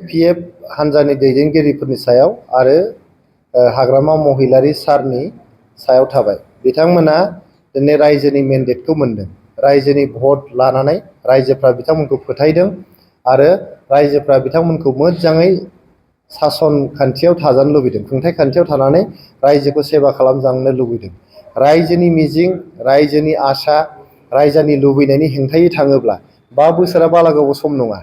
BPF हान्जानि दैदेनगिरिफोरनि सायाव आरो हाग्रामा महिलारी सारनि सायाव थाबाय। बिथांमोना दिनै रायजोनि मेन्डेटखौ मोनदों। रायजोनि भट लानानै रायजोफ्रा बिथांमोनखौ फोथायदों आरो रायजोफ्रा बिथांमोनखौ मोजाङै सासन खान्थियाव थाजानो लुबैदों, खुंथाय खान्थियाव थानानै रायजोखौ सेवा खालामजानो लुबैदों। रायजोनि मिजिं, रायजोनि आसा, रायजोनि लुबैनायनि हेंथायै थाङोब्ला 5 बोसोरा बाला गोबाव सम नङा,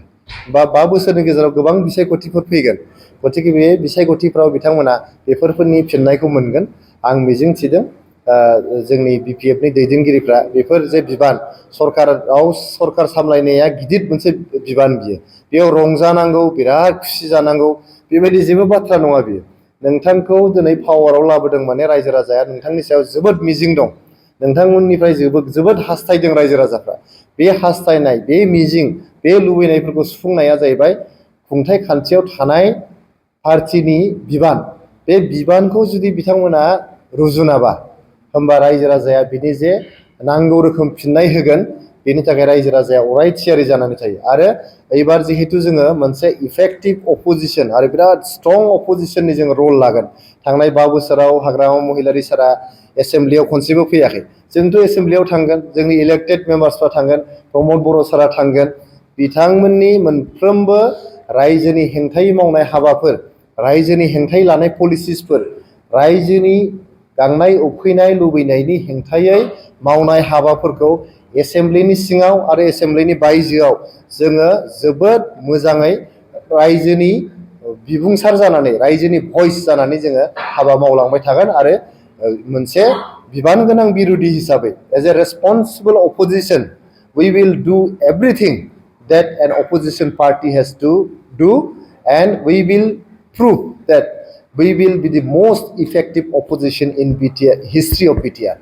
बा 5 बोसोरनि गेजेराव गोबां बिसायख'थिफोर फैगोन। गतिके बे बिसायख'थिफ्राव बिथांमोना बेफोरनि फिननायखौ मोनगोन। आं मिजिं थिदों जोंनि BPFनि दैदेनगिरिफ्रा बेफोर जे बिबान, सरकार सामलायनाया गिदिर मोनसे बिबान बियो। बेयाव रंजानांगौ, बिराद खुसि जानांगौ, बेबायदि जेबो बाथ्रा नङा बियो। नोंथांखौ दिनै पावाराव लाबोदों माने रायजो राजाया नोंथांनि सायाव जोबोद मिजिं दं। नोंथांमोननिफ्राय जोबोद हास्थायदों रायजो राजाफ्रा। बे हास्थायनाय, बे मिजिं, बे लुबैनायफोरखौ सुफुंनाया जाहैबाय खुंथाय खान्थियाव थानाय पार्टिनि बिबान। बे बिबानखौ जुदि बिथांमोना रुजुनाबा, होमबा रायजो राजाया बिनि जे नांगौ रोखोम फिननाय होगोन, बेनि थाखाय रायजो राजाया अराय थियारि जानानै थायो। आरो एबार जिहेतु जोङो मोनसे इफेक्टिभ अपोजिसन आरो बिराद स्ट्रं अपोजिसननि जोङो रल लागोन। थांनाय 5 बोसोराव हाग्रामा महिलारी सारा एसेम्ब्लियाव खनसेबो फैयाखै। जोंथ' एसेम्ब्लियाव थांगोन, जोंनि इलेक्टेड मेम्बार्सफ्रा थांगोन, प्रमद बर' सारा थांगोन। बिथांमोननि मोनफ्रोमबो रायजोनि हेंथायै मावनाय हाबाफोर, रायजोनि हेंथायै लानाय पलिसिसफोर, रायजोनि गांनाय उखैनाय लुबैनायनि हेंथायै मावनाय हाबाफोरखौ एसेम्ब्लिनि सिङाव आरो एसेम्ब्लिनि बायजोआव जोङो जोबोद मोजाङै रायजोनि बिबुंसार जानानै, रायजोनि भइस जानानै जोङो हाबा मावलांबाय थागोन। आरो मोनसे बिबान गोनां बिरोधि हिसाबै as a रेसपन्सिबल opposition we will do everything that an opposition party has to do, and we will prove that we will be the most effective opposition in BTR, history of BTR.